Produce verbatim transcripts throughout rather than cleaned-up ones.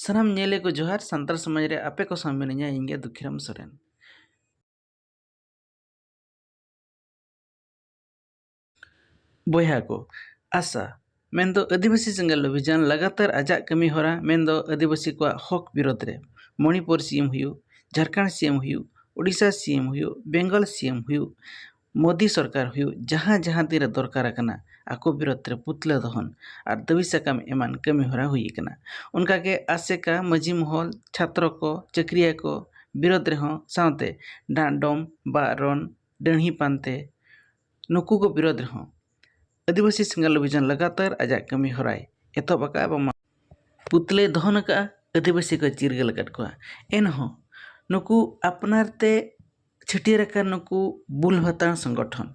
ᱥᱟᱱᱟᱢ ᱧᱮᱞᱮ ᱠᱚ ᱡᱚᱦᱟᱨ᱾ ᱥᱟᱱᱛᱟᱲ ᱥᱚᱢᱟᱡᱽ ᱨᱮ ᱟᱯᱮ ᱠᱚ ᱥᱟᱶ ᱢᱤᱱᱟᱹᱧᱟ, ᱤᱧ ᱜᱮ ᱫᱩᱠᱷᱤᱨᱟᱢ ᱥᱚᱨᱮᱱ᱾ ᱵᱚᱭᱦᱟ ᱠᱚ, ᱟᱥᱟ ᱢᱮᱱᱫᱚ ᱟᱹᱫᱤᱵᱟᱹᱥᱤ ᱥᱮᱸᱜᱮᱞ ᱚᱵᱷᱤᱡᱟᱱ ᱞᱟᱜᱟᱛᱟᱨ ᱟᱡᱟᱜ ᱠᱟᱹᱢᱤ ᱦᱚᱨᱟ ᱢᱮᱱᱫᱚ ᱟᱹᱫᱤᱵᱟᱹᱥᱤ ᱠᱚᱣᱟᱜ ᱦᱚᱠ ᱵᱤᱨᱳᱫᱷ ᱨᱮ ᱢᱚᱱᱤᱯᱩᱨ ᱥᱤ ᱮᱢ ᱦᱩᱭᱩᱜ, ᱡᱷᱟᱲᱠᱷᱚᱸᱰ ᱥᱤ ᱮᱢ ᱦᱩᱭᱩᱜ, ᱳᱰᱤᱥᱟ ᱥᱤ ᱮᱢ ᱦᱩᱭᱩᱜ, ᱵᱮᱝᱜᱚᱞ ᱥᱤ ᱮᱢ ᱦᱩᱭᱩᱜ, ᱢᱳᱫᱤ ᱥᱚᱨᱠᱟᱨ ᱦᱩᱭᱩᱜ, ᱡᱟᱦᱟᱸ ᱡᱟᱦᱟᱸ ᱛᱤᱱᱨᱮ ᱫᱚᱨᱠᱟᱨ ᱟᱠᱟᱱᱟ, ᱟᱠᱚ ᱵᱤᱨᱳᱫᱷ ᱨᱮ ᱯᱩᱛᱞᱟᱹ ᱫᱚᱦᱚᱱ ᱟᱨ ᱫᱟᱹᱵᱤ ᱥᱟᱠᱟᱢ ᱮᱢᱟᱱ ᱠᱟᱹᱢᱤ ᱦᱚᱨᱟ ᱦᱩᱭ ᱟᱠᱟᱱᱟ᱾ ᱚᱱᱠᱟᱜᱮ ᱟᱥᱮᱠᱟ, ᱢᱟᱹᱡᱷᱤ ᱢᱚᱦᱚᱞ, ᱪᱷᱟᱛᱨᱚ ᱠᱚ, ᱪᱟᱹᱠᱨᱤᱭᱟᱹ ᱠᱚ ᱵᱤᱨᱳᱫᱷ ᱨᱮᱦᱚᱸ, ᱥᱟᱶᱛᱮ ᱰᱟᱸᱰᱚᱢ, ᱵᱟᱜᱨᱚᱱ, ᱰᱟᱹᱲᱦᱤ ᱯᱟᱱᱛᱮ, ᱱᱩᱠᱩ ᱠᱚ ᱵᱤᱨᱳᱫᱷ ᱨᱮᱦᱚᱸ ᱟᱹᱫᱤᱵᱟᱹᱥᱤ ᱥᱮᱸᱜᱮᱞ ᱚᱵᱷᱤᱡᱟᱱ ᱞᱟᱜᱟᱛᱟᱨ ᱟᱡᱟᱜ ᱠᱟᱹᱢᱤ ᱦᱚᱨᱟᱭ ᱮᱛᱚᱦᱚᱵ ᱟᱠᱟᱫᱼᱟ, ᱵᱟᱝᱢᱟ ᱯᱩᱛᱞᱟᱹᱭ ᱫᱚᱦᱚᱱ ᱟᱠᱟᱫᱼᱟ, ᱟᱹᱫᱤᱵᱟᱹᱥᱤ ᱠᱚ ᱪᱤᱨᱜᱟᱹᱞ ᱟᱠᱟᱫ ᱠᱚᱣᱟ᱾ ᱮᱱᱦᱚᱸ ᱱᱩᱠᱩ ᱟᱯᱱᱟᱨ ᱛᱮ ᱪᱷᱟᱹᱴᱭᱟᱹᱨ ᱟᱠᱟᱱ ᱱᱩᱠᱩ ᱵᱩᱞ ᱵᱷᱟᱛᱟᱲ ᱥᱚᱝᱜᱚᱴᱷᱚᱱ,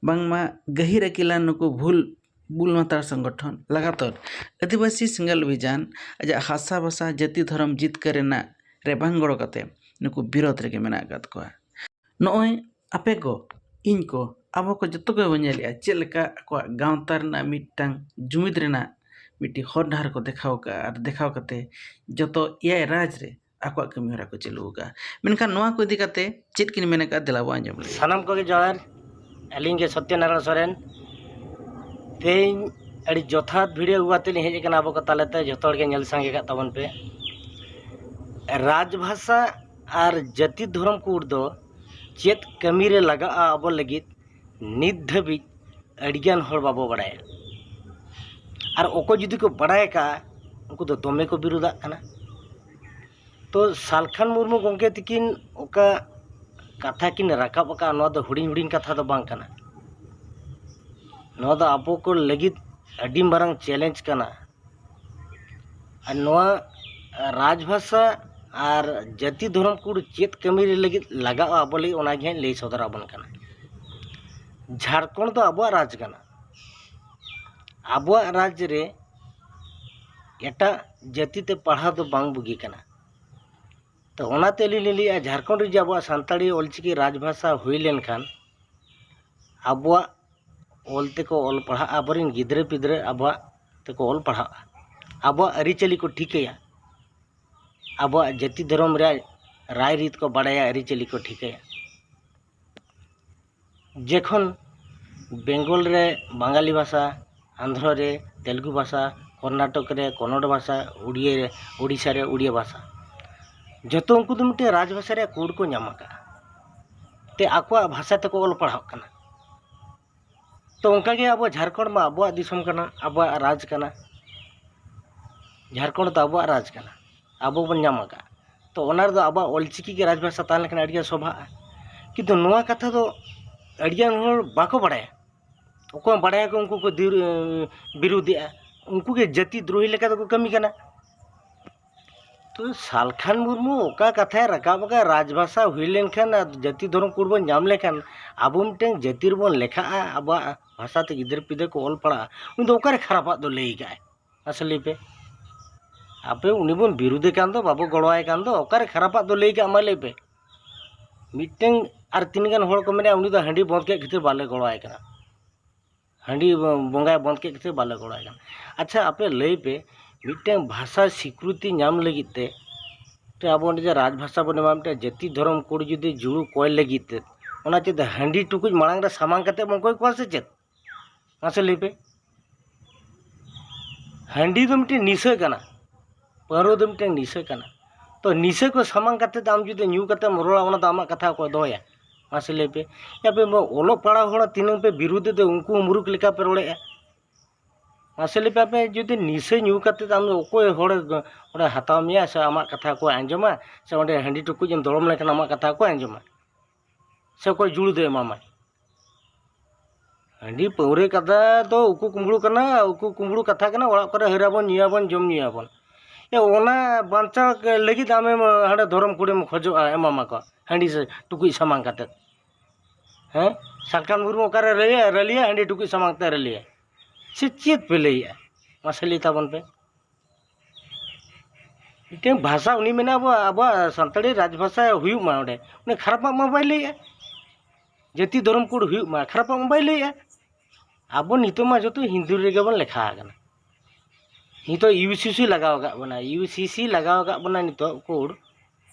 ᱵᱟᱝᱢᱟ ᱜᱟᱹᱦᱤᱨ ᱟᱹᱠᱤᱞᱟᱱ ᱱᱩᱠᱩ ᱵᱷᱩᱞ ᱵᱩᱞ ᱵᱷᱟᱛᱟᱲ ᱥᱚᱝᱜᱚᱴᱷᱚᱱ ᱞᱟᱜᱟᱛᱟᱨ ᱟᱹᱫᱤᱵᱟᱹᱥᱤ ᱥᱮᱸᱜᱮᱞ ᱚᱵᱷᱤᱡᱟᱱ ᱟᱡᱟᱜ ᱦᱟᱥᱟ ᱵᱷᱟᱥᱟ, ᱡᱟᱹᱛᱤ, ᱫᱷᱚᱨᱚᱢ ᱡᱤᱛᱠᱟᱹᱨ ᱨᱮᱱᱟᱜ ᱨᱮ ᱵᱟᱝ ᱜᱚᱲᱚ ᱠᱟᱛᱮ ᱱᱩᱠᱩ ᱵᱤᱨᱳᱫᱷ ᱨᱮᱜᱮ ᱢᱮᱱᱟᱜ ᱟᱠᱟᱫ ᱠᱚᱣᱟ᱾ ᱱᱚᱜᱼᱚᱭ ᱟᱯᱮ ᱠᱚ, ᱤᱧ ᱠᱚ, ᱟᱵᱚ ᱠᱚ ᱡᱚᱛᱚ ᱜᱮᱵᱚᱱ ᱧᱮᱞᱮᱜᱼᱟ ᱪᱮᱫ ᱞᱮᱠᱟ ᱟᱠᱚᱣᱟᱜ ᱜᱟᱶᱛᱟ ᱨᱮᱱᱟᱜ ᱢᱤᱫᱴᱟᱝ ᱡᱩᱢᱤᱫ ᱨᱮᱱᱟᱜ ᱢᱤᱫᱴᱤᱡ ᱦᱚᱨ ᱰᱟᱦᱟᱨ ᱠᱚ ᱫᱮᱠᱷᱟᱣ ᱠᱟᱜᱼᱟ ᱟᱨ ᱫᱮᱠᱷᱟᱣ ᱠᱟᱛᱮ ᱡᱚᱛᱚ ᱮᱭᱟᱭ ᱨᱟᱡᱽ ᱨᱮ ᱟᱠᱚᱣᱟᱜ ᱠᱟᱹᱢᱤ ᱦᱚᱨᱟ ᱠᱚ ᱪᱟᱹᱞᱩ ᱟᱠᱟᱜᱼᱟ᱾ ᱢᱮᱱᱠᱷᱟᱱ ᱱᱚᱣᱟ ᱠᱚ ᱤᱫᱤ ᱠᱟᱛᱮ ᱪᱮᱫ ᱠᱤᱱ ᱢᱮᱱ ᱟᱠᱟᱫᱼᱟ, ᱫᱮᱞᱟ ᱵᱚᱱ ᱟᱸᱡᱚᱢ ᱞᱮᱜᱮ᱾ ᱥᱟᱱᱟᱢ ᱠᱚᱜᱮ ᱡᱚᱦᱟᱨ᱾ ᱟᱹᱞᱤᱧ ᱜᱮ ᱥᱚᱛᱭᱚᱱᱟᱨᱟᱭᱚᱬ ᱥᱚᱨᱮᱱ᱾ ᱛᱮᱦᱮᱧ ᱟᱹᱰᱤ ᱡᱚᱛᱷᱟᱛ ᱵᱷᱤᱰᱤᱭᱳ ᱟᱹᱜᱩ ᱠᱟᱛᱮ ᱞᱤᱧ ᱦᱮᱡ ᱟᱠᱟᱱᱟ᱾ ᱟᱵᱚ ᱠᱚ ᱛᱟᱞᱟᱛᱮ ᱡᱚᱛᱚ ᱦᱚᱲ ᱜᱮ ᱧᱮᱞ ᱥᱟᱸᱜᱮ ᱠᱟᱜ ᱛᱟᱵᱚᱱ ᱯᱮ᱾ ᱨᱟᱡᱽ ᱵᱷᱟᱥᱟ ᱟᱨ ᱡᱟᱹᱛᱤ ᱫᱷᱚᱨᱚᱢ ᱠᱳᱰ ᱫᱚ ᱪᱮᱫ ᱠᱟᱹᱢᱤ ᱨᱮ ᱞᱟᱜᱟᱜᱼᱟ ᱟᱵᱚ ᱞᱟᱹᱜᱤᱫ, ᱱᱤᱛ ᱫᱷᱟᱹᱵᱤᱡ ᱟᱹᱰᱤᱜᱟᱱ ᱦᱚᱲ ᱵᱟᱵᱚ ᱵᱟᱲᱟᱭᱟ᱾ ᱟᱨ ᱚᱠᱚᱭ ᱡᱩᱫᱤ ᱠᱚ ᱵᱟᱲᱟᱭ ᱟᱠᱟᱫᱼᱟ, ᱩᱱᱠᱩ ᱫᱚ ᱫᱚᱢᱮ ᱠᱚ ᱵᱤᱨᱳᱫᱟᱜ ᱠᱟᱱᱟ᱾ ᱛᱚ ᱥᱟᱞᱠᱷᱟᱱ ᱢᱩᱨᱢᱩ ᱜᱚᱢᱠᱮ ᱛᱤᱠᱤᱱ ᱚᱠᱟ ᱠᱟᱛᱷᱟ ᱠᱤᱱ ᱨᱟᱠᱟᱵ ᱟᱠᱟᱫᱼᱟ, ᱱᱚᱣᱟ ᱫᱚ ᱦᱩᱰᱤᱧ ᱦᱩᱰᱤᱧ ᱠᱟᱛᱷᱟ ᱫᱚ ᱵᱟᱝ ᱠᱟᱱᱟ᱾ ᱱᱚᱣᱟ ᱫᱚ ᱟᱵᱚ ᱠᱚ ᱞᱟᱹᱜᱤᱫ ᱟᱹᱰᱤ ᱢᱟᱨᱟᱝ ᱪᱮᱞᱮᱧᱡᱽ ᱠᱟᱱᱟ᱾ ᱟᱨ ᱱᱚᱣᱟ ᱨᱟᱡᱽ ᱵᱷᱟᱥᱟ ᱟᱨ ᱡᱟᱹᱛᱤ ᱫᱷᱚᱨᱚᱢ ᱠᱳᱰ ᱪᱮᱫ ᱠᱟᱹᱢᱤ ᱨᱮ ᱞᱟᱹᱜᱤᱫ ᱞᱟᱜᱟᱜᱼᱟ ᱟᱵᱚ ᱞᱟᱹᱜᱤᱫ, ᱚᱱᱟ ᱜᱮ ᱦᱟᱸᱜ ᱞᱟᱹᱭ ᱥᱚᱫᱚᱨ ᱟᱵᱚᱱ ᱠᱟᱱᱟ᱾ ᱡᱷᱟᱲᱠᱷᱚᱸᱰ ᱫᱚ ᱟᱵᱚᱣᱟᱜ ᱨᱟᱡᱽ ᱠᱟᱱᱟ᱾ ᱟᱵᱚᱣᱟᱜ ᱨᱟᱡᱽ ᱨᱮ ᱮᱴᱟᱜ ᱡᱟᱹᱛᱤ ᱛᱮ ᱯᱟᱲᱦᱟᱣ ᱫᱚ ᱵᱟᱝ ᱵᱩᱜᱤ ᱠᱟᱱᱟ᱾ ᱛᱚ ᱚᱱᱟᱛᱮ ᱟᱹᱞᱤᱧ ᱞᱤᱧ ᱞᱟᱹᱭᱮᱫᱼᱟ, ᱡᱷᱟᱲᱠᱷᱚᱸᱰ ᱨᱮ ᱡᱮ ᱟᱵᱚᱣᱟᱜ ᱥᱟᱱᱛᱟᱲᱤ ᱚᱞᱪᱤᱠᱤ ᱨᱟᱡᱽ ᱵᱷᱟᱥᱟ ᱦᱩᱭ ᱞᱮᱱᱠᱷᱟᱱ ᱟᱵᱚᱣᱟᱜ ᱚᱞ ᱛᱮᱠᱚ ᱚᱞ ᱯᱟᱲᱦᱟᱜᱼᱟ, ᱟᱵᱚᱨᱮᱱ ᱜᱤᱫᱽᱨᱟᱹ ᱯᱤᱫᱽᱨᱟᱹ ᱟᱵᱚᱣᱟᱜ ᱛᱮᱠᱚ ᱚᱞ ᱯᱟᱲᱦᱟᱜᱼᱟ, ᱟᱵᱚᱣᱟᱜ ᱟᱹᱨᱤᱪᱟᱹᱞᱤ ᱠᱚ ᱴᱷᱤᱠᱟᱹᱭᱟ᱾ ᱟᱵᱚᱣᱟᱜ ᱡᱟᱹᱛᱤ ᱫᱷᱚᱨᱚᱢ ᱨᱮᱭᱟᱜ ᱨᱟᱭᱨᱤᱛ ᱠᱚ ᱵᱟᱲᱟᱭᱟ, ᱟᱹᱨᱤᱪᱟᱹᱞᱤ ᱠᱚ ᱴᱷᱤᱠᱟᱹᱭᱟ᱾ ᱡᱚᱠᱷᱚᱱ ᱵᱮᱝᱜᱚᱞ ᱨᱮ ᱵᱟᱝᱜᱟᱞᱤ ᱵᱷᱟᱥᱟ, ᱟᱱᱫᱷᱨᱚ ᱨᱮ ᱛᱮᱞᱮᱜᱩ ᱵᱷᱟᱥᱟ, ᱠᱚᱨᱱᱟᱴᱚᱠ ᱨᱮ ᱠᱚᱱᱱᱚᱲ ᱵᱷᱟᱥᱟ, ᱩᱲᱤᱭᱟ ᱨᱮ, ᱳᱰᱤᱥᱟ ᱨᱮ ᱩᱲᱤᱭᱟ ᱵᱷᱟᱥᱟ, ᱡᱚᱛᱚ ᱩᱱᱠᱩ ᱫᱚ ᱢᱤᱫᱴᱮᱱ ᱨᱟᱡᱽ ᱵᱷᱟᱥᱟ ᱨᱮᱭᱟᱜ ᱠᱳᱰ ᱠᱚ ᱧᱟᱢ ᱟᱠᱟᱫᱼᱟ, ᱛᱮ ᱟᱠᱚᱣᱟᱜ ᱵᱷᱟᱥᱟ ᱛᱮᱠᱚ ᱚᱞ ᱯᱟᱲᱦᱟᱜ ᱠᱟᱱᱟ᱾ ᱛᱚ ᱚᱱᱠᱟᱜᱮ ᱟᱵᱚ ᱡᱷᱟᱲᱠᱷᱚᱸᱰ ᱢᱟ ᱟᱵᱚᱣᱟᱜ ᱫᱤᱥᱚᱢ ᱠᱟᱱᱟ, ᱟᱵᱚᱣᱟᱜ ᱨᱟᱡᱽ ᱠᱟᱱᱟ, ᱡᱷᱟᱲᱠᱷᱚᱸᱰ ᱫᱚ ᱟᱵᱚᱣᱟᱜ ᱨᱟᱡᱽ ᱠᱟᱱᱟ, ᱟᱵᱚ ᱵᱚᱱ ᱧᱟᱢ ᱟᱠᱟᱫᱼᱟ᱾ ᱛᱚ ᱚᱱᱟ ᱨᱮᱫᱚ ᱟᱵᱚᱣᱟᱜ ᱚᱞᱪᱤᱠᱤ ᱜᱮ ᱨᱟᱡᱽ ᱵᱷᱟᱥᱟ ᱛᱟᱦᱮᱸ ᱞᱮᱱᱠᱷᱟᱱ ᱟᱹᱰᱤᱜᱟᱱ ᱥᱚᱵᱷᱟᱜᱼᱟ᱾ ᱠᱤᱱᱛᱩ ᱱᱚᱣᱟ ᱠᱟᱛᱷᱟ ᱫᱚ ᱟᱹᱰᱤᱜᱟᱱ ᱦᱚᱲ ᱵᱟᱠᱚ ᱵᱟᱲᱟᱭᱟ᱾ ᱚᱠᱚᱭ ᱵᱟᱲᱟᱭᱟᱠᱚ ᱩᱱᱠᱩ ᱠᱚ ᱫᱤᱨ-, ᱵᱤᱨᱩᱫᱷᱮᱜᱼᱟ, ᱩᱱᱠᱩ ᱜᱮ ᱡᱟᱹᱛᱤ ᱫᱨᱳᱦᱤ ᱞᱮᱠᱟ ᱫᱚᱠᱚ ᱠᱟᱹᱢᱤ ᱠᱟᱱᱟ᱾ ᱛᱚ ᱥᱟᱞᱠᱷᱟᱱ ᱢᱩᱨᱢᱩ ᱚᱠᱟ ᱠᱟᱛᱷᱟᱭ ᱨᱟᱠᱟᱵ ᱟᱠᱟᱫ, ᱨᱟᱡᱽ ᱵᱷᱟᱥᱟ ᱦᱩᱭ ᱞᱮᱱᱠᱷᱟᱱ ᱟᱨ ᱡᱟᱹᱛᱤ ᱫᱷᱚᱨᱚᱢ ᱠᱳᱰ ᱵᱚᱱ ᱧᱟᱢ ᱞᱮᱠᱷᱟᱱ ᱟᱵᱚ ᱢᱤᱫᱴᱮᱱ ᱡᱟᱹᱛᱤ ᱨᱮᱵᱚᱱ ᱞᱮᱠᱷᱟᱜᱼᱟ, ᱟᱵᱚᱣᱟᱜ ᱵᱷᱟᱥᱟ ᱛᱮ ᱜᱤᱫᱟᱹᱨ ᱯᱤᱫᱟᱹᱨ ᱠᱚ ᱚᱞ ᱯᱟᱲᱦᱟᱜᱼᱟ, ᱩᱱᱤ ᱫᱚ ᱚᱠᱟᱨᱮ ᱠᱷᱟᱨᱟᱯᱟᱜ ᱫᱚ ᱞᱟᱹᱭ ᱠᱟᱜᱼᱟᱭ? ᱢᱟᱥᱮ ᱞᱟᱹᱭ ᱯᱮ᱾ ᱟᱯᱮ ᱩᱱᱤ ᱵᱚᱱ ᱵᱤᱨᱩᱫᱷᱮ ᱠᱟᱱ ᱫᱚ, ᱵᱟᱵᱚ ᱜᱚᱲᱚᱣᱟᱭ ᱠᱟᱱ ᱫᱚ, ᱚᱠᱟᱨᱮ ᱠᱷᱟᱨᱟᱯᱟᱜ ᱫᱚ ᱞᱟᱹᱭ ᱠᱟᱜᱼᱟ, ᱢᱟ ᱞᱟᱹᱭ ᱯᱮ᱾ ᱢᱤᱫᱴᱮᱱ ᱟᱨ ᱛᱤᱱᱟᱹᱜ ᱜᱟᱱ ᱦᱚᱲ ᱠᱚ ᱢᱮᱱᱟ, ᱩᱱᱤ ᱫᱚ ᱦᱟᱺᱰᱤ ᱵᱚᱸᱫᱽ ᱠᱮᱫ ᱠᱷᱟᱹᱛᱤᱨ ᱵᱟᱞᱮ ᱜᱚᱲᱚᱣᱟᱭ ᱠᱟᱱᱟ, ᱦᱟᱺᱰᱤ ᱵᱚᱸᱜᱟᱭ ᱵᱚᱸᱫᱽ ᱠᱮᱫ ᱠᱷᱟᱹᱛᱤᱨ ᱵᱟᱞᱮ ᱜᱚᱲᱚᱣᱟᱭ ᱠᱟᱱᱟ᱾ ᱟᱪᱪᱷᱟ, ᱟᱯᱮ ᱞᱟᱹᱭ ᱯᱮ, ᱢᱤᱫᱴᱮᱱ ᱵᱷᱟᱥᱟ ᱥᱤᱠᱨᱤᱛᱤ ᱧᱟᱢ ᱞᱟᱹᱜᱤᱫ ᱛᱮ, ᱛᱮ ᱟᱵᱚ ᱚᱸᱰᱮ ᱡᱮ ᱨᱟᱡᱽ ᱵᱷᱟᱥᱟ ᱵᱚᱱ ᱮᱢᱟ, ᱢᱤᱫᱴᱮᱱ ᱡᱟᱹᱛᱤ ᱫᱷᱚᱨᱚᱢ ᱠᱳᱰ ᱡᱩᱫᱤ ᱡᱩᱲᱩ ᱠᱚᱭ ᱞᱟᱹᱜᱤᱫ ᱛᱮ, ᱚᱱᱟ ᱪᱮᱫ ᱦᱟᱺᱰᱤ ᱴᱩᱠᱩᱡ ᱢᱟᱲᱟᱝ ᱨᱮ ᱥᱟᱢᱟᱝ ᱠᱟᱛᱮ ᱵᱚᱱ ᱠᱚᱭ ᱠᱚᱣᱟ ᱥᱮ ᱪᱮᱫ? ᱢᱟᱥᱮ ᱞᱟᱹᱭ ᱯᱮ᱾ ᱦᱟᱺᱰᱤ ᱫᱚ ᱢᱤᱫᱴᱮᱱ ᱱᱤᱥᱟᱹ ᱠᱟᱱᱟ, ᱯᱟᱹᱣᱨᱟᱹ ᱫᱚ ᱢᱤᱫᱴᱮᱱ ᱱᱤᱥᱟᱹ ᱠᱟᱱᱟ᱾ ᱛᱚ ᱱᱤᱥᱟᱹ ᱠᱚ ᱥᱟᱢᱟᱝ ᱠᱟᱛᱮ ᱫᱚ ᱟᱢ ᱡᱩᱫᱤ ᱧᱩ ᱠᱟᱛᱮᱢ ᱨᱚᱲᱟ, ᱚᱱᱟ ᱫᱚ ᱟᱢᱟᱜ ᱠᱟᱛᱷᱟ ᱚᱠᱚᱭ ᱫᱚᱦᱚᱭᱟ? ᱢᱟᱥᱮ ᱞᱟᱹᱭ ᱯᱮ᱾ ᱟᱯᱮ ᱚᱞᱚᱜ ᱯᱟᱲᱦᱟᱣ ᱦᱚᱲ ᱛᱤᱱᱟᱹᱜ ᱯᱮ ᱵᱤᱨᱩᱫᱷ ᱮᱫ ᱫᱚ, ᱩᱱᱠᱩ ᱦᱚᱸ ᱢᱩᱨᱩᱠᱷ ᱞᱮᱠᱟ ᱯᱮ ᱨᱚᱲᱮᱫᱼᱟ᱾ ᱢᱟᱥᱮ ᱞᱟᱹᱭ ᱯᱮ, ᱟᱯᱮ ᱡᱩᱫᱤ ᱱᱤᱥᱟᱹ ᱧᱩ ᱠᱟᱛᱮ ᱟᱢ ᱚᱠᱚᱭ ᱦᱚᱲ ᱚᱸᱰᱮ ᱦᱟᱛᱟᱣ ᱢᱮᱭᱟ ᱥᱮ ᱟᱢᱟᱜ ᱠᱟᱛᱷᱟ ᱠᱚ ᱟᱸᱡᱚᱢᱟ, ᱥᱮ ᱚᱸᱰᱮ ᱦᱟᱺᱰᱤ ᱴᱩᱠᱩᱡ ᱮᱢ ᱫᱚᱲᱚᱢ ᱞᱮᱠᱷᱟᱱ ᱟᱢᱟᱜ ᱠᱟᱛᱷᱟ ᱠᱚ ᱟᱸᱡᱚᱢᱟ, ᱥᱮ ᱚᱠᱚᱭ ᱡᱩᱲᱩ ᱫᱚᱭ ᱮᱢᱟᱢᱟ? ᱦᱟᱺᱰᱤ ᱯᱟᱹᱣᱨᱟᱹ ᱠᱟᱛᱷᱟ ᱫᱚ ᱩᱠᱩ ᱠᱩᱢᱵᱽᱲᱩ ᱠᱟᱱᱟ, ᱩᱠᱩ ᱠᱩᱢᱵᱽᱲᱩ ᱠᱟᱛᱷᱟ ᱠᱟᱱᱟ᱾ ᱚᱲᱟᱜ ᱠᱚᱨᱮ ᱦᱟᱹᱨᱟᱵᱚᱱ, ᱧᱩᱭᱟᱵᱚᱱ, ᱡᱚᱢ ᱧᱩᱭᱟᱵᱚᱱ᱾ ᱮ, ᱚᱱᱟ ᱵᱟᱧᱪᱟᱣ ᱞᱟᱹᱜᱤᱫ ᱟᱢᱮᱢ ᱦᱟᱸᱰᱮ ᱫᱷᱚᱨᱚᱢ ᱠᱩᱲᱤᱢ ᱠᱷᱚᱡᱚᱜᱼᱟ, ᱮᱢᱟᱢᱟᱠᱚ ᱦᱟᱺᱰᱤ ᱥᱮ ᱴᱩᱠᱩᱡ ᱥᱟᱢᱟᱝ ᱠᱟᱛᱮᱫ? ᱦᱮᱸ, ᱥᱟᱞᱠᱷᱟᱱ ᱢᱩᱨᱢᱩ ᱚᱠᱟᱨᱮ ᱨᱟᱹᱞᱤᱭᱟ, ᱨᱟᱹᱞᱤᱭᱟ ᱦᱟᱺᱰᱤ ᱴᱩᱠᱩᱡ ᱥᱟᱢᱟᱝ ᱛᱮ ᱨᱟᱹᱞᱤᱭᱟ? ᱥᱮ ᱪᱮᱫ ᱯᱮ ᱞᱟᱹᱭᱮᱜᱼᱟ? ᱢᱟᱥᱮ ᱞᱟᱹᱭ ᱛᱟᱵᱚᱱ ᱯᱮ᱾ ᱢᱤᱫᱴᱮᱱ ᱵᱷᱟᱥᱟ ᱩᱱᱤ ᱢᱮᱱᱟ ᱟᱵᱚᱣᱟᱜ, ᱟᱵᱚᱣᱟᱜ ᱥᱟᱱᱛᱟᱲᱤ ᱨᱟᱡᱽ ᱵᱷᱟᱥᱟ ᱦᱩᱭᱩᱜ ᱢᱟ ᱚᱸᱰᱮ, ᱩᱱᱤ ᱠᱷᱟᱨᱟᱯᱟᱜ ᱢᱟ ᱵᱟᱭ ᱞᱟᱹᱭᱮᱜᱼᱟ, ᱡᱟᱹᱛᱤ ᱫᱷᱚᱨᱚᱢ ᱠᱳᱰ ᱦᱩᱭᱩᱜ ᱢᱟ, ᱠᱷᱟᱨᱟᱯᱟᱜ ᱢᱟ ᱵᱟᱭ ᱞᱟᱹᱭᱮᱜᱼᱟ᱾ ᱟᱵᱚ ᱱᱤᱛᱚᱜ ᱢᱟ ᱡᱚᱛᱚ ᱦᱤᱱᱫᱩ ᱨᱮᱜᱮ ᱵᱚᱱ ᱞᱮᱠᱷᱟ ᱟᱠᱟᱱᱟ᱾ ᱱᱤᱛᱚᱜ ᱤᱭᱩ ᱥᱤ ᱥᱤ ᱞᱟᱜᱟᱣ ᱟᱠᱟᱫ ᱵᱚᱱᱟ, ᱤᱭᱩ ᱥᱤ ᱥᱤ ᱞᱟᱜᱟᱣ ᱟᱠᱟᱫ ᱵᱚᱱᱟ ᱱᱤᱛᱚᱜ ᱠᱳᱰ,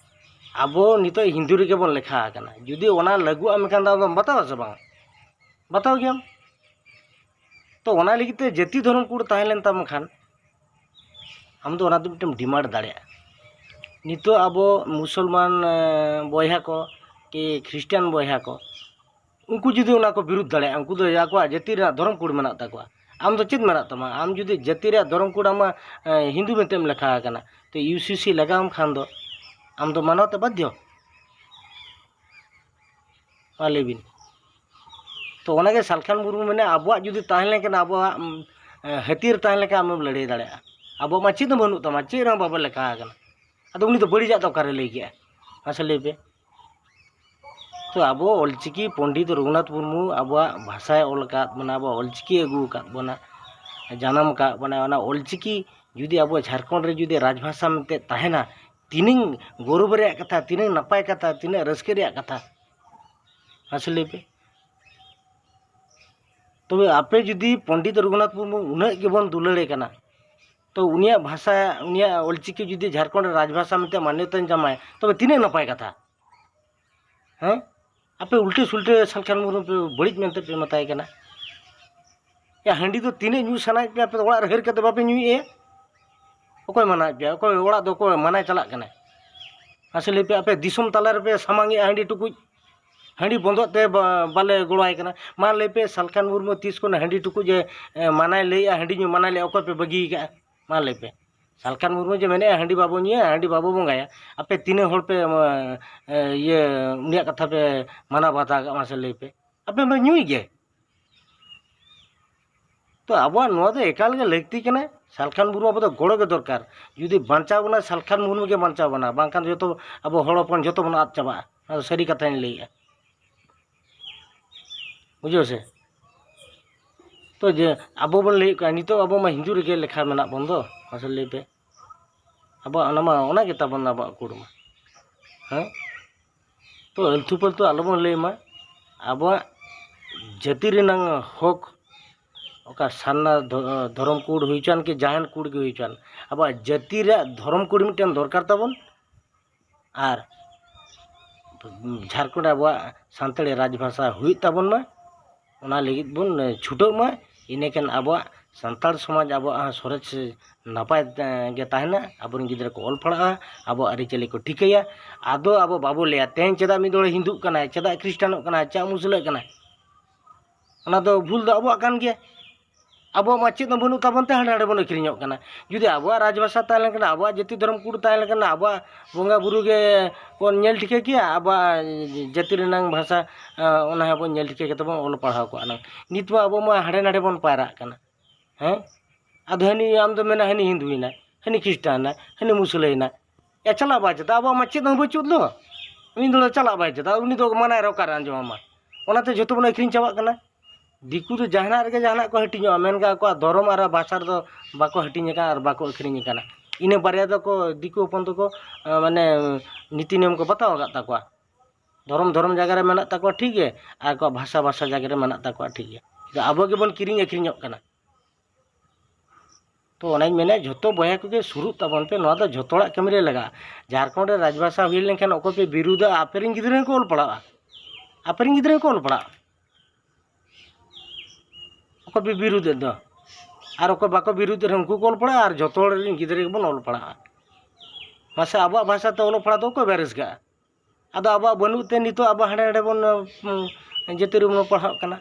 ᱟᱵᱚ ᱱᱤᱛᱚᱜ ᱦᱤᱱᱫᱩ ᱨᱮᱜᱮ ᱵᱚᱱ ᱞᱮᱠᱷᱟ ᱟᱠᱟᱱᱟ᱾ ᱡᱩᱫᱤ ᱚᱱᱟ ᱞᱟᱹᱜᱩᱜᱼᱟ ᱢᱮᱱᱠᱷᱟᱱ ᱫᱚ ᱟᱢᱫᱚᱢ ᱵᱟᱛᱟᱣᱟ ᱥᱮ ᱵᱟᱝ? ᱵᱟᱛᱟᱣ ᱜᱮᱭᱟᱢ᱾ ᱛᱚ ᱚᱱᱟ ᱞᱟᱹᱜᱤᱫ ᱛᱮ ᱡᱟᱹᱛᱤ ᱫᱷᱚᱨᱚᱢ ᱠᱳᱰ ᱛᱟᱦᱮᱸ ᱞᱮᱱ ᱛᱟᱢ ᱠᱷᱟᱱ ᱟᱢ ᱫᱚ ᱚᱱᱟ ᱫᱚ ᱢᱤᱫᱴᱮᱱ ᱰᱤᱢᱟᱱᱰ ᱫᱟᱲᱮᱭᱟᱜᱼᱟ᱾ ᱱᱤᱛᱚᱜ ᱟᱵᱚ ᱢᱩᱥᱚᱞᱢᱟᱱ ᱵᱚᱭᱦᱟ ᱠᱚ ᱠᱤ ᱠᱷᱨᱤᱥᱴᱟᱱ ᱵᱚᱭᱦᱟ ᱠᱚ, ᱩᱱᱠᱩ ᱡᱩᱫᱤ ᱚᱱᱟ ᱠᱚ ᱵᱤᱨᱩᱫᱷ ᱫᱟᱲᱮᱭᱟᱜᱼᱟ, ᱩᱱᱠᱩ ᱫᱚ ᱟᱠᱚᱣᱟᱜ ᱡᱟᱹᱛᱤ ᱨᱮᱱᱟᱜ ᱫᱷᱚᱨᱚᱢ ᱠᱳᱰ ᱢᱮᱱᱟᱜ ᱛᱟᱠᱚᱣᱟ᱾ ᱟᱢ ᱫᱚ ᱪᱮᱫ ᱢᱮᱱᱟᱜ ᱛᱟᱢᱟ? ᱟᱢ ᱡᱩᱫᱤ ᱡᱟᱹᱛᱤ ᱨᱮᱭᱟᱜ ᱫᱷᱚᱨᱚᱢ ᱠᱳᱰ ᱟᱢᱟᱜ ᱦᱤᱱᱫᱩ ᱢᱮᱱᱛᱮᱢ ᱞᱮᱠᱷᱟ ᱟᱠᱟᱱᱟ, ᱛᱚ ᱤᱭᱩ ᱥᱤ ᱥᱤ ᱞᱟᱜᱟᱣᱟᱢ ᱠᱷᱟᱱ ᱫᱚ ᱟᱢ ᱫᱚ ᱢᱟᱱᱟᱣ ᱛᱮ ᱵᱟᱫᱽᱫᱷᱚ᱾ ᱢᱟ ᱞᱟᱹᱭ ᱵᱤᱱ᱾ ᱛᱚ ᱚᱱᱟᱜᱮ ᱥᱟᱞᱠᱷᱟᱱ ᱢᱩᱨᱢᱩ ᱢᱮᱱᱟ, ᱟᱵᱚᱣᱟᱜ ᱡᱩᱫᱤ ᱛᱟᱦᱮᱸ ᱞᱮᱱᱠᱷᱟᱱ, ᱟᱵᱚᱣᱟᱜ ᱦᱟᱹᱛᱤᱭᱟᱹᱨ ᱛᱟᱦᱮᱸ ᱞᱮᱱᱠᱷᱟᱱ ᱟᱢᱮᱢ ᱞᱟᱹᱲᱦᱟᱹᱭ ᱫᱟᱲᱮᱭᱟᱜᱼᱟ᱾ ᱟᱵᱚᱣᱟᱜ ᱢᱟ ᱪᱮᱫ ᱦᱚᱸ ᱵᱟᱹᱱᱩᱜ ᱛᱟᱢᱟ, ᱪᱮᱫ ᱨᱮᱦᱚᱸ ᱵᱟᱵᱚ ᱞᱮᱠᱷᱟ ᱟᱠᱟᱱᱟ᱾ ᱟᱫᱚ ᱩᱱᱤ ᱫᱚ ᱵᱟᱹᱲᱤᱡᱟᱜ ᱫᱚ ᱚᱠᱟᱨᱮ ᱞᱟᱹᱭ ᱠᱮᱜᱼᱟ? ᱢᱟᱥᱮ ᱞᱟᱹᱭ ᱯᱮ᱾ ᱛᱚ ᱟᱵᱚ ᱚᱞᱪᱤᱠᱤ ᱯᱚᱱᱰᱤᱛ ᱨᱚᱜᱷᱩᱱᱟᱛᱷ ᱢᱩᱨᱢᱩ ᱟᱵᱚᱣᱟᱜ ᱵᱷᱟᱥᱟᱭ ᱚᱞ ᱟᱠᱟᱫ ᱵᱚᱱᱟ, ᱟᱵᱚᱣᱟᱜ ᱚᱞᱪᱤᱠᱤ ᱟᱹᱜᱩ ᱟᱠᱟᱫ ᱵᱚᱱᱟ, ᱡᱟᱱᱟᱢ ᱟᱠᱟᱫ ᱵᱚᱱᱟ᱾ ᱚᱱᱟ ᱚᱞᱪᱤᱠᱤ ᱡᱩᱫᱤ ᱟᱵᱚ ᱡᱷᱟᱲᱠᱷᱚᱸᱰ ᱨᱮ ᱡᱩᱫᱤ ᱨᱟᱡᱽᱵᱷᱟᱥᱟ ᱢᱮᱱᱛᱮ ᱛᱟᱦᱮᱱᱟ, ᱛᱤᱱᱟᱹᱝ ᱜᱚᱨᱚᱵᱽ ᱨᱮᱭᱟᱜ ᱠᱟᱛᱷᱟ, ᱛᱤᱱᱟᱹᱝ ᱱᱟᱯᱟᱭ ᱠᱟᱛᱷᱟ, ᱛᱤᱱᱟᱹᱜ ᱨᱟᱹᱥᱠᱟᱹ ᱨᱮᱭᱟᱜ ᱠᱟᱛᱷᱟ᱾ ᱢᱟᱥᱮ ᱞᱟᱹᱭ ᱯᱮ᱾ ᱛᱚᱵᱮ ᱟᱯᱮ ᱡᱩᱫᱤ ᱯᱚᱱᱰᱤᱛ ᱨᱚᱜᱷᱩᱱᱟᱛᱷ ᱢᱩᱨᱢᱩ ᱩᱱᱟᱹᱜ ᱜᱮᱵᱚᱱ ᱫᱩᱞᱟᱹᱲᱮ ᱠᱟᱱᱟ, ᱛᱚ ᱩᱱᱤᱭᱟᱜ ᱵᱷᱟᱥᱟ, ᱩᱱᱤᱭᱟᱜ ᱚᱞᱪᱤᱠᱤ ᱡᱩᱫᱤ ᱡᱷᱟᱲᱠᱷᱚᱸᱰ ᱨᱮ ᱨᱟᱡᱽᱵᱷᱟᱥᱟ ᱢᱮᱱᱛᱮ ᱢᱟᱱᱭᱚᱛᱟᱧ ᱧᱟᱢᱟᱭ, ᱛᱚᱵᱮ ᱛᱤᱱᱟᱹᱜ ᱱᱟᱯᱟᱭ ᱠᱟᱛᱷᱟ᱾ ᱦᱮᱸ? ᱟᱯᱮ ᱩᱞᱴᱟᱹ ᱥᱩᱞᱴᱟᱹ ᱥᱟᱞᱠᱷᱟᱱ ᱢᱩᱨᱢᱩ ᱯᱮ ᱵᱟᱹᱲᱤᱡ ᱢᱮᱱᱛᱮ ᱯᱮ ᱢᱮᱛᱟᱭ ᱠᱟᱱᱟ᱾ ᱭᱟ, ᱦᱟᱺᱰᱤ ᱫᱚ ᱛᱤᱱᱟᱹᱜ ᱧᱩ ᱥᱟᱱᱟᱭᱮᱫ ᱯᱮᱭᱟ, ᱟᱯᱮ ᱫᱚ ᱚᱲᱟᱜ ᱨᱮ ᱦᱟᱹᱨ ᱠᱟᱛᱮ ᱵᱟᱯᱮ ᱧᱩᱭᱮᱫᱼᱟ? ᱚᱠᱚᱭ ᱢᱟᱱᱟᱭᱮᱫ ᱯᱮᱭᱟ? ᱚᱠᱚᱭ ᱚᱲᱟᱜ ᱫᱚ ᱚᱠᱚᱭ ᱢᱟᱱᱟᱭ ᱪᱟᱞᱟᱜ ᱠᱟᱱᱟᱭ? ᱢᱟᱥᱮ ᱞᱟᱹᱭ ᱯᱮ, ᱟᱯᱮ ᱫᱤᱥᱚᱢ ᱛᱟᱞᱟ ᱨᱮᱯᱮ ᱥᱟᱢᱟᱝᱮᱜᱼᱟ ᱦᱟᱺᱰᱤ ᱴᱩᱠᱩᱡ, ᱦᱟᱺᱰᱤ ᱵᱚᱱᱫᱚᱜ ᱛᱮ ᱵᱟ-, ᱵᱟᱞᱮ ᱜᱚᱲᱚᱣᱟᱭ ᱠᱟᱱᱟ᱾ ᱢᱟ ᱞᱟᱹᱭ ᱯᱮ, ᱥᱟᱞᱠᱷᱟᱱ ᱢᱩᱨᱢᱩ ᱛᱤᱥ ᱠᱷᱚᱱ ᱦᱟᱺᱰᱤ ᱴᱩᱠᱩᱡ ᱮ, ᱮ, ᱢᱟᱱᱟᱭ ᱞᱟᱹᱭᱮᱜᱼᱟ, ᱦᱟᱺᱰᱤ ᱧᱩ ᱢᱟᱱᱟᱭ ᱞᱟᱹᱭᱮᱜᱼᱟ, ᱚᱠᱚᱭ ᱯᱮ ᱵᱟᱹᱜᱤ ᱟᱠᱟᱜᱼᱟ? ᱢᱟ ᱞᱟᱹᱭ ᱯᱮ, ᱥᱟᱞᱠᱷᱟᱱ ᱢᱩᱨᱢᱩ ᱡᱮ ᱢᱮᱱᱮᱜᱼᱟ ᱦᱟᱺᱰᱤ ᱵᱟᱵᱚ ᱧᱩᱭᱟ, ᱦᱟᱺᱰᱤ ᱵᱟᱵᱚ ᱵᱚᱸᱜᱟᱭᱟ, ᱟᱯᱮ ᱛᱤᱱᱟᱹᱜ ᱦᱚᱲ ᱯᱮ, ᱮ, ᱤᱭᱟᱹ, ᱩᱱᱤᱭᱟᱜ ᱠᱟᱛᱷᱟ ᱯᱮ ᱢᱟᱱᱟᱣ ᱵᱟᱛᱟᱣ ᱟᱠᱟᱫ? ᱢᱟᱥᱮ ᱞᱟᱹᱭ ᱯᱮ, ᱟᱯᱮ ᱯᱮ ᱧᱩᱭ ᱜᱮ᱾ ᱛᱚ ᱟᱵᱚᱣᱟᱜ ᱱᱚᱣᱟ ᱫᱚ ᱮᱠᱟᱞ ᱜᱮ ᱞᱟᱹᱠᱛᱤ ᱠᱟᱱᱟ᱾ ᱥᱟᱞᱠᱷᱟᱱ ᱢᱩᱨᱢᱩ ᱟᱵᱚ ᱫᱚ ᱜᱚᱲᱚ ᱜᱮ ᱫᱚᱨᱠᱟᱨ᱾ ᱡᱩᱫᱤ ᱵᱟᱧᱪᱟᱣ ᱵᱚᱱᱟ, ᱥᱟᱞᱠᱷᱟᱱ ᱢᱩᱨᱢᱩ ᱜᱮ ᱵᱟᱧᱪᱟᱣ ᱵᱚᱱᱟ, ᱵᱟᱝᱠᱷᱟᱱ ᱡᱚᱛᱚ ᱟᱵᱚ ᱦᱚᱲ ᱦᱚᱯᱚᱱ ᱡᱚᱛᱚ ᱵᱚᱱ ᱟᱫ ᱪᱟᱵᱟᱜᱼᱟ᱾ ᱱᱚᱣᱟ ᱫᱚ ᱥᱟᱹᱨᱤ ᱠᱟᱛᱷᱟᱧ ᱞᱟᱹᱭᱮᱜᱼᱟ᱾ ᱵᱩᱡᱷᱟᱹᱣ ᱥᱮ? ᱛᱚ ᱡᱮ ᱟᱵᱚ ᱵᱚᱱ ᱞᱟᱹᱭᱮᱫ ᱠᱟᱱ, ᱱᱤᱛᱚᱜ ᱟᱵᱚ ᱢᱟ ᱦᱤᱱᱫᱩ ᱨᱮᱜᱮ ᱞᱮᱠᱷᱟ ᱢᱮᱱᱟᱜ ᱵᱚᱱ ᱫᱚ᱾ ᱢᱟᱥᱮ ᱞᱟᱹᱭ ᱯᱮ, ᱟᱵᱚᱣᱟᱜ ᱚᱱᱟ ᱢᱟ, ᱚᱱᱟ ᱜᱮ ᱛᱟᱵᱚᱱ ᱟᱵᱚᱣᱟᱜ ᱠᱳᱰ ᱢᱟ᱾ ᱦᱮᱸ? ᱛᱚ ᱟᱹᱞᱛᱩ ᱯᱟᱹᱞᱛᱩ ᱟᱞᱚᱵᱚᱱ ᱞᱟᱹᱭ ᱢᱟ᱾ ᱟᱵᱚᱣᱟᱜ ᱡᱟᱹᱛᱤ ᱨᱮᱱᱟᱝ ᱦᱚᱠ ᱚᱠᱟ ᱥᱟᱨᱱᱟ ᱫᱷᱚ-, ᱫᱷᱚᱨᱚᱢ ᱠᱳᱰ ᱦᱩᱭ ᱦᱚᱪᱚᱣᱟᱱ ᱠᱤ ᱡᱟᱦᱟᱱ ᱠᱳᱰ ᱜᱮ ᱦᱩᱭ ᱦᱚᱪᱚᱣᱟᱱ, ᱟᱵᱚᱣᱟᱜ ᱡᱟᱹᱛᱤ ᱨᱮᱭᱟᱜ ᱫᱷᱚᱨᱚᱢ ᱠᱳᱰ ᱢᱤᱫᱴᱮᱱ ᱫᱚᱨᱠᱟᱨ ᱛᱟᱵᱚᱱ᱾ ᱟᱨ ᱡᱷᱟᱲᱠᱷᱚᱸᱰ ᱨᱮ ᱟᱵᱚᱣᱟᱜ ᱥᱟᱱᱛᱟᱲᱤ ᱨᱟᱡᱽ ᱵᱷᱟᱥᱟ ᱦᱩᱭᱩᱜ ᱛᱟᱵᱚᱱ ᱢᱟ, ᱚᱱᱟ ᱞᱟᱹᱜᱤᱫ ᱵᱚᱱ ᱪᱷᱩᱴᱟᱹᱜ ᱢᱟ᱾ ᱤᱱᱟᱹᱠᱷᱟᱱ ᱟᱵᱚᱣᱟᱜ ᱥᱟᱱᱛᱟᱲ ᱥᱚᱢᱟᱡᱽ ᱟᱵᱚᱣᱟᱜ ᱦᱚᱸ ᱥᱚᱨᱮᱥ ᱱᱟᱯᱟᱭ, ᱮ, ᱜᱮ ᱛᱟᱦᱮᱱᱟ᱾ ᱟᱵᱚᱨᱮᱱ ᱜᱤᱫᱽᱨᱟᱹ ᱠᱚ ᱚᱞ ᱯᱟᱲᱦᱟᱜᱼᱟ, ᱟᱵᱚᱣᱟᱜ ᱟᱹᱨᱤᱪᱟᱹᱞᱤ ᱠᱚ ᱴᱷᱤᱠᱟᱹᱭᱟ᱾ ᱟᱫᱚ ᱟᱵᱚ ᱵᱟᱵᱚ ᱞᱟᱹᱭᱟ, "ᱛᱮᱦᱮᱧ ᱪᱮᱫᱟᱜ ᱢᱤᱫ ᱦᱚᱲ ᱦᱤᱱᱫᱩᱜ ᱠᱟᱱᱟᱭ, ᱪᱮᱫᱟᱜ ᱠᱷᱨᱤᱥᱴᱟᱱᱚᱜ ᱠᱟᱱᱟᱭ, ᱪᱮᱫᱟᱜ ᱢᱩᱥᱞᱟᱹᱜ ᱠᱟᱱᱟᱭ?" ᱚᱱᱟ ᱫᱚ ᱵᱷᱩᱞ ᱫᱚ ᱟᱵᱚᱣᱟᱜ ᱠᱟᱱ ᱜᱮᱭᱟ᱾ ᱟᱵᱚᱣᱟᱜ ᱢᱟ ᱪᱮᱫ ᱦᱚᱸ ᱵᱟᱹᱱᱩᱜ ᱛᱟᱵᱚᱱ ᱛᱮ ᱦᱟᱸᱰᱮ ᱱᱟᱰᱮ ᱵᱚᱱ ᱟᱹᱠᱷᱨᱤᱧᱚᱜ ᱠᱟᱱᱟ᱾ ᱡᱩᱫᱤ ᱟᱵᱚᱣᱟᱜ ᱨᱟᱡᱽᱵᱷᱟᱥᱟ ᱛᱟᱦᱮᱸ ᱞᱮᱱᱠᱷᱟᱱ, ᱟᱵᱚᱣᱟᱜ ᱡᱟᱹᱛᱤ ᱫᱷᱚᱨᱚᱢ ᱠᱳᱰ ᱛᱟᱦᱮᱸ ᱞᱮᱱᱠᱷᱟᱱ, ᱟᱵᱚᱣᱟᱜ ᱵᱚᱸᱜᱟ ᱵᱩᱨᱩ ᱜᱮ ᱵᱚᱱ ᱧᱮᱞ ᱴᱷᱤᱠᱟᱹ ᱠᱮᱭᱟ, ᱟᱵᱚᱣᱟᱜ ᱡᱟᱹᱛᱤ ᱨᱮᱱᱟᱝ ᱵᱷᱟᱥᱟ, ᱚᱱᱟ ᱦᱚᱸ ᱵᱚᱱ ᱧᱮᱞ ᱴᱷᱤᱠᱟᱹ ᱠᱟᱛᱮ ᱵᱚᱱ ᱚᱞ ᱯᱟᱲᱦᱟᱣ ᱠᱚᱜᱼᱟ ᱱᱟᱝ᱾ ᱱᱤᱛ ᱢᱟ ᱟᱵᱚ ᱢᱟ ᱦᱟᱸᱰᱮ ᱱᱟᱰᱮ ᱵᱚᱱ ᱯᱟᱭᱨᱟᱜ ᱠᱟᱱᱟ᱾ ᱦᱮᱸ, ᱟᱫᱚ ᱦᱟᱹᱱᱤ, ᱟᱢ ᱫᱚ ᱢᱮᱱᱟ ᱦᱟᱹᱱᱤ ᱦᱤᱱᱫᱩᱭᱮᱱᱟ, ᱦᱟᱹᱱᱤ ᱠᱷᱨᱤᱥᱴᱟᱱᱮᱱᱟ, ᱦᱟᱹᱱᱤ ᱢᱩᱥᱞᱟᱹᱭᱮᱱᱟ᱾ ᱮ, ᱪᱟᱞᱟᱜ ᱵᱟᱭ ᱪᱮᱫᱟ? ᱟᱵᱚᱣᱟᱜ ᱢᱟ ᱪᱮᱫ ᱦᱚᱸ ᱵᱟᱹᱪᱩᱜ ᱫᱚ᱾ ᱩᱱᱤ ᱫᱚ ᱪᱟᱞᱟᱜ ᱵᱟᱭ ᱪᱮᱫᱟ? ᱩᱱᱤ ᱫᱚ ᱢᱟᱱᱟᱭ ᱨᱮ ᱚᱠᱟᱨᱮ ᱟᱸᱡᱚᱢᱟᱢᱟ? ᱚᱱᱟᱛᱮ ᱡᱷᱚᱛᱚ ᱵᱚᱱ ᱟᱹᱠᱷᱨᱤᱧ ᱪᱟᱵᱟᱜ ᱠᱟᱱᱟ᱾ ᱫᱤᱠᱩ ᱫᱚ ᱡᱟᱦᱟᱱᱟᱜ ᱨᱮᱜᱮ ᱡᱟᱦᱟᱱᱟᱜ ᱠᱚ ᱦᱟᱹᱴᱤᱧᱚᱜᱼᱟ, ᱢᱮᱱᱠᱷᱟᱱ ᱟᱠᱚᱣᱟᱜ ᱫᱷᱚᱨᱚᱢ ᱟᱨ ᱵᱷᱟᱥᱟ ᱨᱮᱫᱚ ᱵᱟᱠᱚ ᱦᱟᱹᱴᱤᱧ ᱟᱠᱟᱱᱟ ᱟᱨ ᱵᱟᱠᱚ ᱟᱹᱠᱷᱨᱤᱧ ᱟᱠᱟᱱᱟ᱾ ᱤᱱᱟᱹ ᱵᱟᱨᱭᱟ ᱫᱚᱠᱚ, ᱫᱤᱠᱩ ᱦᱚᱯᱚᱱ ᱫᱚᱠᱚ, ᱮ, ᱢᱟᱱᱮ, ᱱᱤᱛᱤ ᱱᱤᱭᱚᱢ ᱠᱚ ᱵᱟᱛᱟᱣ ᱟᱠᱟᱫ ᱛᱟᱠᱚᱣᱟ᱾ ᱫᱷᱚᱨᱚᱢ ᱫᱷᱚᱨᱚᱢ ᱡᱟᱭᱜᱟ ᱨᱮ ᱢᱮᱱᱟᱜ ᱛᱟᱠᱚᱣᱟ, ᱴᱷᱤᱠ ᱜᱮ, ᱟᱨ ᱟᱠᱚᱣᱟᱜ ᱵᱷᱟᱥᱟ ᱵᱷᱟᱥᱟ ᱡᱟᱭᱜᱟ ᱨᱮ ᱢᱮᱱᱟᱜ ᱛᱟᱠᱚᱣᱟ, ᱴᱷᱤᱠ ᱜᱮ᱾ ᱟᱵᱚ ᱜᱮᱵᱚᱱ ᱠᱤᱨᱤᱧ ᱟᱹᱠᱷᱨᱤᱧᱚᱜ ᱠᱟᱱᱟ᱾ ᱛᱚ ᱚᱱᱟᱧ ᱢᱮᱱᱟ, ᱡᱷᱚᱛᱚ ᱵᱚᱭᱦᱟ ᱠᱚᱜᱮ ᱥᱩᱨᱩᱜ ᱛᱟᱵᱚᱱ ᱯᱮ, ᱱᱚᱣᱟ ᱫᱚ ᱡᱷᱚᱛᱚ ᱦᱚᱲᱟᱜ ᱠᱟᱹᱢᱤ ᱨᱮ ᱞᱟᱜᱟᱜᱼᱟ᱾ ᱡᱷᱟᱲᱠᱷᱚᱸᱰ ᱨᱮ ᱨᱟᱡᱽᱵᱷᱟᱥᱟ ᱦᱩᱭ ᱞᱮᱱᱠᱷᱟᱱ ᱚᱠᱚᱭ ᱯᱮ ᱵᱤᱨᱩᱫᱷᱟ? ᱟᱯᱮ ᱨᱮᱱ ᱜᱤᱫᱽᱨᱟᱹ ᱦᱚᱸᱠᱚ ᱚᱞ ᱯᱟᱲᱦᱟᱜᱼᱟ, ᱟᱯᱮ ᱨᱮᱱ ᱜᱤᱫᱽᱨᱟᱹ ᱦᱚᱸᱠᱚ ᱚᱞ ᱯᱟᱲᱦᱟᱜᱼᱟ᱾ ᱚᱠᱚᱭ ᱯᱮ ᱵᱤᱨᱩᱫᱷᱮᱫ ᱫᱚ? ᱟᱨ ᱚᱠᱚᱭ ᱵᱟᱠᱚ ᱵᱤᱨᱩᱫᱷ ᱨᱮᱦᱚᱸ ᱩᱱᱠᱩ ᱠᱚ ᱚᱞ ᱯᱟᱲᱦᱟᱜᱼᱟ, ᱟᱨ ᱡᱷᱚᱛᱚ ᱦᱚᱲ ᱨᱮᱱ ᱜᱤᱫᱽᱨᱟᱹ ᱜᱮᱵᱚᱱ ᱚᱞ ᱯᱟᱲᱦᱟᱜᱼᱟ᱾ ᱢᱟᱥᱮ, ᱟᱵᱚᱣᱟᱜ ᱵᱷᱟᱥᱟ ᱛᱮ ᱚᱞᱚᱜ ᱯᱟᱲᱦᱟᱜ ᱫᱚ ᱚᱠᱚᱭ ᱵᱟᱭ ᱨᱟᱹᱥᱠᱟᱹᱜᱼᱟ? ᱟᱫᱚ ᱟᱵᱚᱣᱟᱜ ᱵᱟᱹᱱᱩᱜ ᱛᱮ ᱱᱤᱛᱚᱜ ᱟᱵᱚ ᱦᱟᱸᱰᱮ ᱱᱟᱰᱮ ᱵᱚᱱ, ᱩᱸ, ᱡᱟᱹᱛᱤ ᱨᱮᱵᱚᱱ ᱯᱟᱲᱦᱟᱜ ᱠᱟᱱᱟ᱾